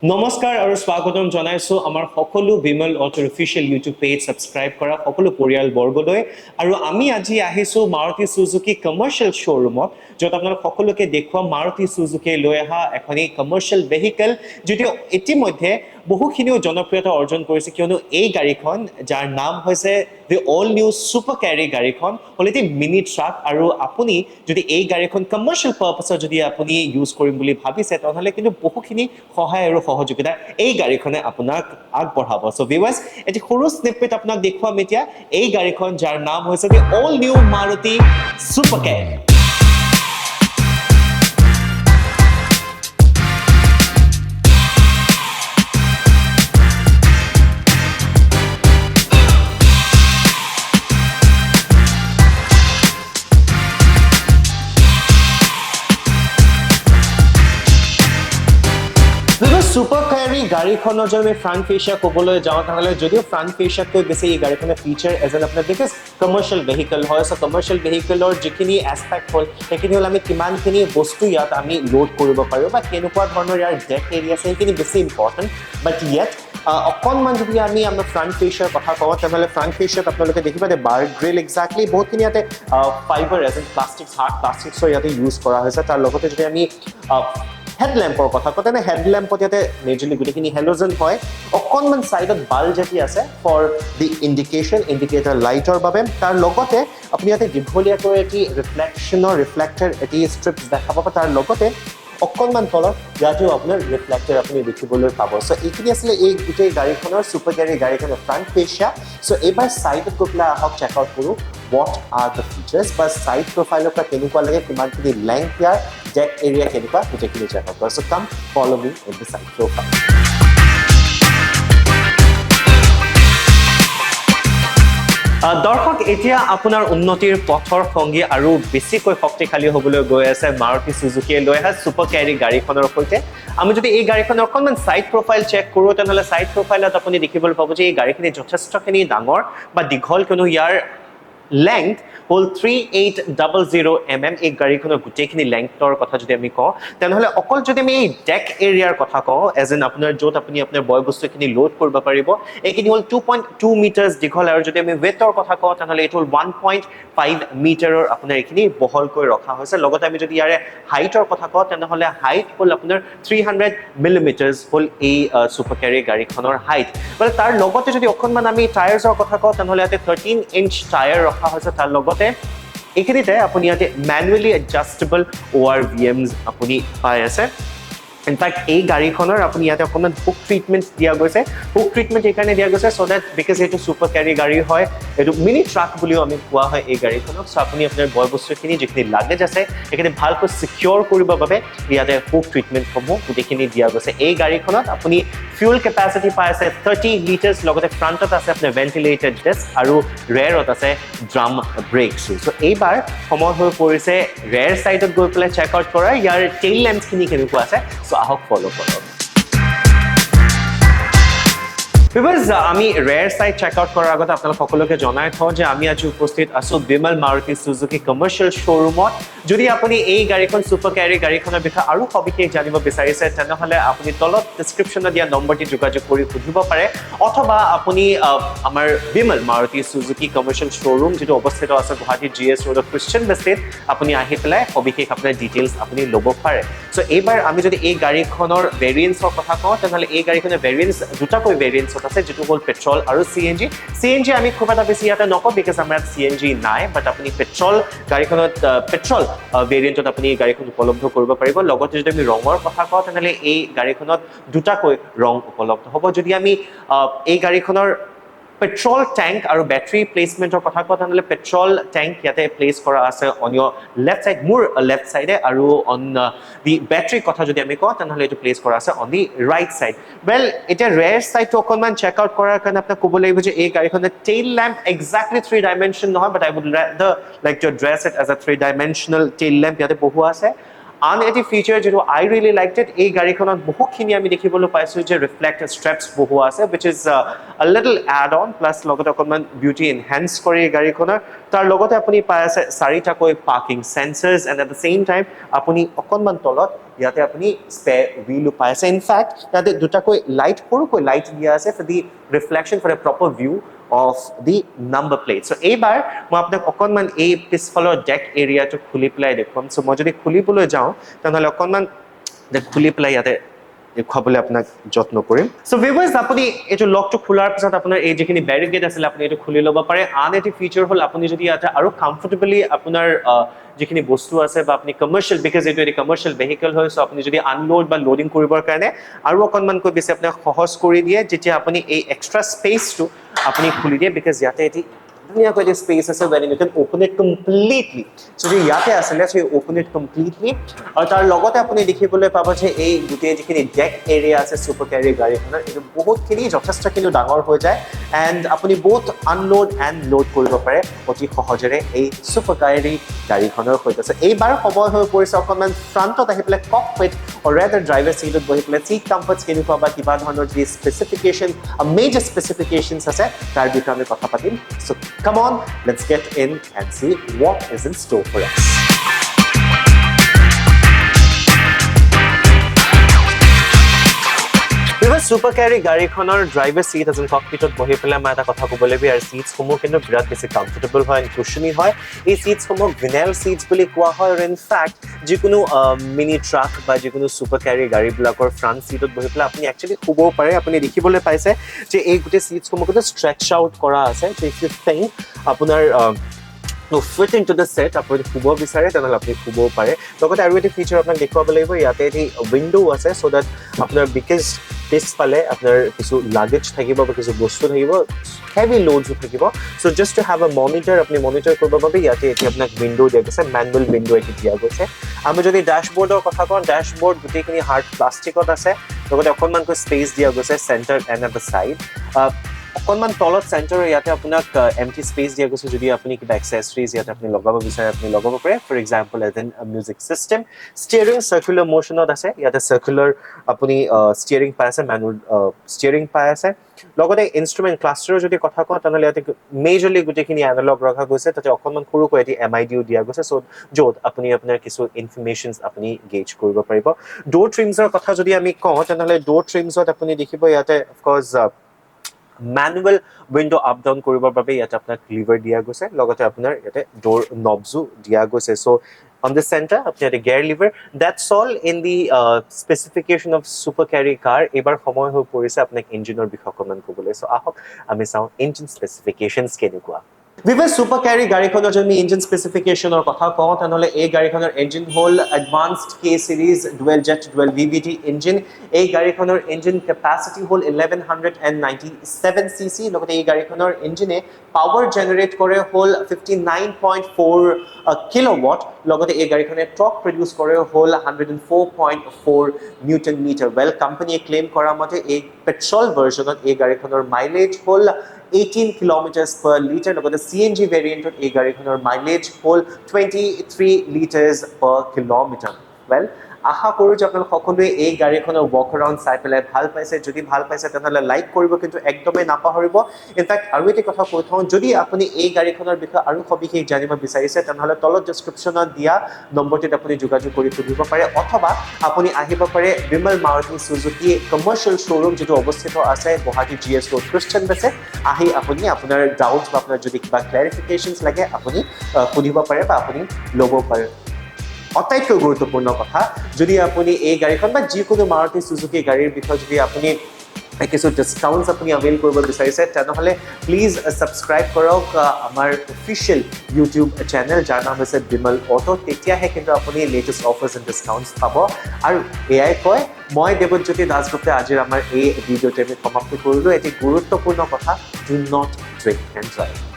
নমস্কাৰ আৰু স্বাগতম জনাইছোঁ আমাৰ সকলো বিমল অটোৰ অফিচিয়েল ইউটিউব পেজ ছাবস্ক্ৰাইব কৰা সকলো পৰিয়ালবৰ্গলৈ। আৰু আমি আজি আহিছোঁ মাৰুতি চুজুকি কমাৰ্চিয়েল শ্ব'ৰুমত, য'ত আপোনালোক সকলোকে দেখুৱাম মাৰুতি চুজুকিয়ে লৈ অহা এখনি কমাৰ্চিয়েল ভেহিকেল, যিটো ইতিমধ্যে বহুখিনিও জনপ্ৰিয়তা অৰ্জন কৰিছে। কিয়নো এই গাড়ীখন, যাৰ নাম হৈছে the all new super carry, গাড়ীখন হ'ল এটি মিনি ট্ৰাক। আৰু আপুনি যদি এই গাড়ীখন কমাৰ্চিয়েল পাৰ্পাছত যদি আপুনি ইউজ কৰিম বুলি ভাবিছে, তেনেহ'লে কিন্তু বহুখিনি সহায় আৰু সহযোগিতা এই গাড়ীখনে আপোনাক আগবঢ়াব। চ' ভিউৱাৰ্ছ, এটি সৰু স্নিপেট আপোনাক দেখুৱাম এতিয়া এই গাড়ীখন, যাৰ নাম হৈছে the all new Maruti super carry. Super carry গাড়ীখনৰ যদি আমি ফ্ৰণ্ট ফেচিয়া ক'বলৈ যাওঁ, তেনেহ'লে যদিও ফ্ৰণ্ট ফেচিয়াতকৈ বেছি এই গাড়ীখনৰ ফিচাৰ এজ এন আপোনাৰ, because commercial vehicle হয়, চ' কমাৰ্চিয়েল ভেহিকেলৰ যিখিনি এছপেক্ট হ'ল, সেইখিনি হ'ল আমি কিমানখিনি বস্তু ইয়াত আমি লোড কৰিব পাৰোঁ বা কেনেকুৱা ধৰণৰ ইয়াৰ ডেক এৰিয়া আছে, সেইখিনি বেছি ইম্পৰ্টেণ্ট। বাট ইয়াত অকণমান যদি আমি আমাৰ ফ্ৰণ্ট ফেচিয়াৰ কথা কওঁ, তেনেহ'লে ফ্ৰণ্ট ফেচিয়াত আপোনালোকে দেখিব যে বাৰ গ্ৰিল একজেক্টলি বহুতখিনি ইয়াতে fibre, as in plastics, hard প্লাষ্টিক্সৰ ইয়াতে ইউজ কৰা হৈছে। তাৰ লগতে যদি আমি হেডলেম্পৰ কথা কওঁ, তেনে হেডলেম্পত ইয়াতে মেজৰলি গোটেইখিনি হেল'জেন হয়। অকণমান ছাইডত বাল্জ এটি আছে ফৰ the indication, indicator লাইটৰ বাবে। তাৰ লগতে আপুনি ইয়াতে দীঘলীয়াকৈ এটি ৰিফ্লেকশ্যনৰ ৰিফ্লেক্টাৰ এটি ষ্ট্ৰিপছ দেখা পাব। তাৰ লগতে অকণমান তলত ইয়াতেও আপোনাৰ ৰিফ্লেক্টাৰ আপুনি দেখিবলৈ পাব। চ' এইখিনি আছিলে এই গোটেই গাড়ীখনৰ, ছুপাৰ কেৰি গাড়ীখনৰ ফ্ৰণ্ট ফেচিয়া। চ' এইবাৰ ছাইডত গৈ পেলাই আহক চেক আউট কৰোঁ what are the features বা ছাইড প্ৰফাইলৰ পৰা কেনেকুৱা লাগে, কিমানখিনি লেংথ, ইয়াৰ ডেক এৰিয়া কেনেকুৱা, গোটেইখিনি চেক আউট কৰোঁ। So come follow me in the side profile. দৰ্শক, এতিয়া আপোনাৰ উন্নতিৰ পথৰ সংগী আৰু বেছিকৈ শক্তিশালী হ'বলৈ গৈ আছে মাৰুতি চুজুকিয়ে লৈ অহা ছুপাৰ কেৰি গাড়ীখনৰ সৈতে। আমি যদি এই গাড়ীখনৰ অকণমান ছাইড প্ৰফাইল চেক কৰোঁ, তেনেহ'লে ছাইড প্ৰফাইলত আপুনি দেখিবলৈ পাব যে এই গাড়ীখিনি যথেষ্টখিনি ডাঙৰ বা দীঘল, কিয়নো ইয়াৰ লেংথ হ'ল 3800 mm। এই গাড়ীখনৰ গোটেইখিনি লেংথৰ কথা যদি আমি কওঁ, তেনেহ'লে অকল যদি আমি এই ডেক এৰিয়াৰ কথা কওঁ, এজ এন আপোনাৰ য'ত আপুনি আপোনাৰ বয় বস্তুখিনি লোড কৰিব পাৰিব, এইখিনি হ'ল 2.2 মিটাৰ্ছ দীঘল। আৰু যদি আমি ৱেটৰ কথা কওঁ, তেনেহ'লে এইটো হ'ল 1.5 মিটাৰৰ আপোনাৰ এইখিনি বহলকৈ ৰখা হৈছে। লগতে আমি যদি ইয়াৰে হাইটৰ কথা কওঁ, তেনেহ'লে হাইট হ'ল আপোনাৰ 300 মিলিমিটাৰ্ছ হ'ল এই ছুপাৰ কেৰি গাড়ীখনৰ হাইট। মানে তাৰ লগতে যদি অকণমান আমি টায়াৰ্ছৰ কথা কওঁ, তেনেহ'লে ইয়াতে 13 ইঞ্চ টায়াৰ ৰখা হৈছে। তাৰ লগতে এইখিনিতে আপুনি ইয়াতে মেনুৱেলি এডজাষ্টেবল অ'আৰভিএমছ আপুনি পাই আছে। ইনফেক্ট এই গাড়ীখনৰ আপুনি ইয়াতে অকণমান হুক ট্ৰিটমেণ্ট দিয়া গৈছে। হুক ট্ৰিটমেণ্ট এইকাৰণে দিয়া গৈছে চ' that because এইটো ছুপাৰ কেৰি গাড়ী হয়, এইটো মিনি ট্ৰাক বুলিও আমি কোৱা হয় এই গাড়ীখনক। চ' আপুনি আপোনাৰ বয় বস্তুখিনি, যিখিনি লাগেজ আছে, সেইখিনি ভালকৈ ছিকিয়ৰ কৰিবৰ বাবে ইয়াতে হুক ট্ৰিটমেণ্টসমূহ গোটেইখিনি দিয়া গৈছে। এই গাড়ীখনত আপুনি ফিউল কেপাচিটি পাই আছে 30 লিটাৰ্ছ। লগতে ফ্ৰণ্টত আছে আপোনাৰ ভেণ্টিলেটেড ডিস্ক আৰু ৰেয়াৰত আছে ড্ৰাম ব্ৰেকছো। চ' এইবাৰ সময় হৈ পৰিছে ৰেয়াৰ ছাইডত গৈ পেলাই চেক আউট কৰাৰ, ইয়াৰ টেইল লেম্পছখিনি কেনেকুৱা আছে। চ' আহক, ফ'ল' কৰক। Because আমি ৰেয়াৰ ছাইড চেক আউট কৰাৰ আগতে আপোনালোক সকলোকে জনাই থওঁ যে আমি আজি উপস্থিত আছোঁ বিমল মাৰুতি চুজুকি কমাৰ্চিয়েল শ্ব'ৰুমত। যদি আপুনি এই গাড়ীখন, ছুপাৰ কেৰি গাড়ীখনৰ বিষয়ে আৰু সবিশেষ জানিব বিচাৰিছে, তেনেহ'লে আপুনি তলত ডিছক্ৰিপশ্যনত দিয়া নম্বৰটি যোগাযোগ কৰি সুধিব পাৰে, অথবা আপুনি আমাৰ Bimal Maruti Suzuki commercial showroom, যিটো অৱস্থিত আছে গুৱাহাটী জি এছ ৰোডত খ্ৰীষ্টান বস্তিত, আপুনি আহি পেলাই সবিশেষ আপোনাৰ ডিটেইলছ আপুনি ল'ব পাৰে। চ' এইবাৰ আমি যদি এই গাড়ীখনৰ ভেৰিয়েণ্টছৰ কথা কওঁ, তেনেহ'লে এই গাড়ীখনৰ ভেৰিয়েণ্টছ দুটাকৈ ভেৰিয়েণ্টছত আছে, যিটো হ'ল পেট্ৰল আৰু C N G. C N G আমি খুব এটা বেছি ইয়াতে নকওঁ, because আমাৰ ইয়াত চি এন জি নাই। বাট আপুনি পেট্ৰল গাড়ীখনত, পেট্ৰল ভেৰিয়েণ্টত আপুনি এই গাড়ীখন উপলব্ধ কৰিব পাৰিব। লগতে যদি আমি ৰঙৰ কথা কওঁ, তেনেহ'লে এই গাড়ীখনত দুটাকৈ ৰং উপলব্ধ হ'ব। যদি আমি এই গাড়ীখনৰ পেট্ৰল টেংক আৰু বেটাৰী প্লেচমেণ্টৰ কথা কওঁ, তেনেহ'লে পেট্ৰল টেংক ইয়াতে প্লেচ কৰা আছে অন ইয়ৰ লেফ্ট ছাইড, মোৰ লেফ্ট ছাইডে। আৰু অন the বেটাৰীৰ কথা যদি আমি কওঁ, তেনেহ'লে এইটো প্লেচ কৰা আছে on the right side. Well, এতিয়া ৰেয়াৰ ছাইডটো অকণমান চেক আউট কৰাৰ কাৰণে আপোনাক ক'ব লাগিব যে এই গাড়ীখনৰ tail lamp exactly three dimension নহয়, but I would the like to address it as a three dimensional tail lamp ইয়াতে বহুৱা আছে। আন এটি ফিচাৰ যিটো I really like it, এই গাড়ীখনত বহুখিনি আমি দেখিবলৈ পাইছোঁ যে ৰিফ্লেক্ট ষ্ট্ৰেপছ বহুৱা আছে, which is a little add on plus, লগতে অকণমান বিউটি এনহেঞ্চ কৰে এই গাড়ীখনৰ। তাৰ লগতে আপুনি পাই আছে চাৰিটাকৈ parking sensors and at the same time আপুনি অকণমান তলত ইয়াতে আপুনি স্পেয়াৰ হুইলো পাই আছে। ইনফেক্ট ইয়াতে দুটাকৈ লাইট, সৰুকৈ লাইট দিয়া আছে for the reflection, for a proper view of the number plate. So এইবাৰ মই আপোনাক অকণমান এই পিছফালৰ ডেক এৰিয়াটো খুলি পেলাই দেখুৱাম। চ' মই যদি খুলিবলৈ যাওঁ, তেনেহ'লে অকণমান খুলি পেলাই ইয়াতে দেখুৱাবলৈ আপোনাক যত্ন কৰিম। চ' ভিউৱাৰ্ছ, আপুনি এইটো লকটো খোলাৰ পিছত আপোনাৰ এই যিখিনি বেৰিকেড আছিলে, আপুনি এইটো খুলি ল'ব পাৰে। আন এটি ফিচাৰ হ'ল আপুনি যদি ইয়াতে আৰু কমফৰ্টেবলি আপোনাৰ যিখিনি বস্তু আছে বা আপুনি কমাৰ্চিয়েল, because এইটো এটি কমাৰ্চিয়েল ভেহিকেল হয়, চ' আপুনি যদি আনলোড বা লোডিং কৰিবৰ কাৰণে আৰু অকণমানকৈ বেছি আপোনাক সহজ কৰি দিয়ে যেতিয়া আপুনি এই এক্সট্ৰা স্পেচটো আপুনি খুলি দিয়ে, because ইয়াতে এটি ধুনীয়াকৈ এটি স্পেচ আছে when you can open it completely. So যদি ইয়াতে আছিলে, so you open it completely. আৰু তাৰ লগতে আপুনি দেখিবলৈ পাব যে এই গোটেই যিখিনি ডেক এৰিয়া আছে ছুপাৰ কেৰি গাড়ীখনৰ, এইটো বহুতখিনি যথেষ্টখিনি ডাঙৰ হৈ যায় এণ্ড আপুনি বহুত আনলোড এণ্ড লোড কৰিব পাৰে অতি সহজেৰে এই ছুপাৰ কেৰি গাড়ীখনৰ সৈতে। চ' এইবাৰ সময় হৈ পৰিছে অকণমান ফ্ৰণ্টত আহি পেলাই ককপিট অৰ ৰেদাৰ ড্ৰাইভাৰ চিটত বহি পেলাই চিট কমফৰ্টছ কেনেকুৱা বা কিবা ধৰণৰ যি স্পেচিফিকেশ্যন, মেজৰ স্পেচিফিকেশ্যনছ আছে, তাৰ বিষয়ে আমি কথা পাতিম। So come on, let's get in and see what is in store for us. Super carry গাড়ীখনৰ ড্ৰাইভাৰ চিট এজন ককপিটত বহি পেলাই মই এটা কথা ক'ব লাগিব, ইয়াৰ চিটছসমূহ কিন্তু বিৰাট বেছি কমফৰ্টেবল হয় এণ্ড কুশ্যনী হয়। এই চিটছসমূহ ভিনেল চিটছ বুলি কোৱা হয় আৰু ইনফেক্ট যিকোনো মিনি ট্ৰাক বা যিকোনো ছুপাৰ কেৰি গাড়ীবিলাকৰ ফ্ৰণ্ট চিটত বহি পেলাই আপুনি একচুৱেলি শুবও পাৰে। আপুনি দেখিবলৈ পাইছে যে এই গোটেই চিটছসমূহ কিন্তু ষ্ট্ৰেচ আউট কৰা আছে। If U think আপোনাৰ fit into the seat, আপুনি শুব বিচাৰে, তেনেহ'লে আপুনি শুবও পাৰে। লগতে আৰু এটি ফিচাৰ আপোনাক দেখুৱাব লাগিব, ইয়াতে এটি উইণ্ড' আছে চ' that আপোনাৰ, because পিছফালে আপোনাৰ কিছু লাগেজ থাকিব বা কিছু বস্তু থাকিব, হেভি লোডছো থাকিব, so just to have a monitor, আপুনি মনিটৰ কৰিবৰ বাবে ইয়াতে এতিয়া আপোনাক উইণ্ড' দিয়া গৈছে, মেনুৱেল উইণ্ড' এটি দিয়া গৈছে। আমি যদি ডেছবৰ্ডৰ কথা কওঁ, ডেছবৰ্ড গোটেইখিনি হাৰ্ড প্লাষ্টিকত আছে। লগতে অকণমানকৈ স্পেচ দিয়া গৈছে center and at the side। অকণমান তলত চেণ্টাৰৰ ইয়াতে আপোনাক এম্পটি স্পেচ দিয়া গৈছে। যদি আপুনি কিবা এক্সেচৰিজ ইয়াতে আপুনি লগাব বিচাৰে, আপুনি লগাব পাৰে, for example as an music system. Steering circular মোশ্যনত আছে। ইয়াতে চাৰ্কুলাৰ আপুনি ষ্টিয়াৰিং পাই আছে, মেনুৱেল ষ্টিয়াৰিং পাই আছে। লগতে ইনষ্ট্ৰুমেণ্ট ক্লাষ্টাৰৰ যদি কথা কওঁ, তেনেহ'লে ইয়াতে মেজৰলি গোটেইখিনি এনালগ ৰখা গৈছে। তাতে অকণমান সৰুকৈ এটি এমআইডিও দিয়া গৈছে, চ' য'ত আপুনি আপোনাৰ কিছু ইনফৰমেশ্যনছ আপুনি গেজ কৰিব পাৰিব। ড'ৰ ট্ৰিমছৰ কথা যদি আমি কওঁ, তেনেহ'লে ড'ৰ ট্ৰিমছত আপুনি দেখিব ইয়াতে of course manual window up down কৰিবৰ বাবে ইয়াতে আপোনাক লিভাৰ দিয়া গৈছে। লগতে আপোনাৰ ইয়াতে ড'ৰ নবছো দিয়া গৈছে। চ' on the center আপুনি ইয়াতে gear lever. That's all in the specification of Super Carry car. এইবাৰ সময় হৈ পৰিছে আপোনাক ইঞ্জিনৰ বিষয়ে অকণমান ক'বলৈ। চ' আহক, আমি চাওঁ ইঞ্জিন স্পেচিফিকেশ্যনছ কেনেকুৱা। ভিউৱাৰ্ছ, ছুপাৰ কেৰি গাড়ীখনৰ যদি আমি ইঞ্জিন স্পেচিফিকেশ্যনৰ কথা কওঁ, তেনেহ'লে এই গাড়ীখনৰ ইঞ্জিন হ'ল advanced K series dual jet dual VVT engine। এই গাড়ীখনৰ ইঞ্জিন কেপাচিটি হ'ল 1197 cc। লগতে এই গাড়ীখনৰ ইঞ্জিনে পাৱাৰ জেনেৰেট কৰে হ'ল 59.4 kilowatt। লগতে এই গাড়ীখনে টৰ্ক প্ৰডিউচ কৰে হ'ল 104.4 newton meter। Well, কোম্পানীয়ে ক্লেইম কৰা মতে এই পেট্ৰল ভাৰ্জনত এই গাড়ীখনৰ মাইলেজ হ'ল 18 কিলোমিটাৰ্ছ পাৰ লিটাৰ। লগতে চিএনজি ভেৰিয়েণ্টত এই গাড়ীখনৰ মাইলেজ হ'ল 23 litres per kilometer। Well, আশা কৰোঁ যে আপোনালোক সকলোৱে এই গাড়ীখনৰ ৱাক এৰাউণ্ড চাই পেলাই ভাল পাইছে। যদি ভাল পাইছে, তেনেহ'লে লাইক কৰিব কিন্তু একদমেই নাপাহৰিব। ইনফেক্ট আৰু এটি কথা কৈ থওঁ, যদি আপুনি এই গাড়ীখনৰ বিষয়ে আৰু সবিশেষ জানিব বিচাৰিছে, তেনেহ'লে তলত ডিছক্ৰিপশ্যনত দিয়া নম্বৰটোত আপুনি যোগাযোগ কৰি সুধিব পাৰে অথবা আপুনি আহিব পাৰে Bimal Maruti Suzuki commercial showroom, যিটো অৱস্থিত আছে গুৱাহাটী জি এছ ৰোড, খ্ৰীষ্টান বাছে। আহি আপুনি আপোনাৰ ডাউটছ বা আপোনাৰ যদি কিবা ক্লেৰিফিকেশ্যনছ লাগে, আপুনি সুধিব পাৰে বা আপুনি ল'ব পাৰে। আটাইতকৈ গুৰুত্বপূৰ্ণ কথা, যদি আপুনি এই গাড়ীখন বা যিকোনো মাৰুতি চুজুকি গাড়ীৰ বিষয়ে যদি আপুনি কিছু ডিছকাউণ্টছ আপুনি এভেইল কৰিব বিচাৰিছে, তেনেহ'লে প্লিজ ছাবস্ক্ৰাইব কৰক আমাৰ অফিচিয়েল ইউটিউব চেনেল, যাৰ নাম হৈছে বিমল অটো। তেতিয়াহে কিন্তু আপুনি লেটেষ্ট অফাৰ্ছ এণ্ড ডিছকাউণ্টছ পাব। আৰু এয়াই কয় মই দেৱজ্যোতি দাসগুপ্তাই আজিৰ আমাৰ এই ভিডিঅ'টো আমি সমাপ্তি কৰিলোঁ। এটি গুৰুত্বপূৰ্ণ কথা, do not drink and drive.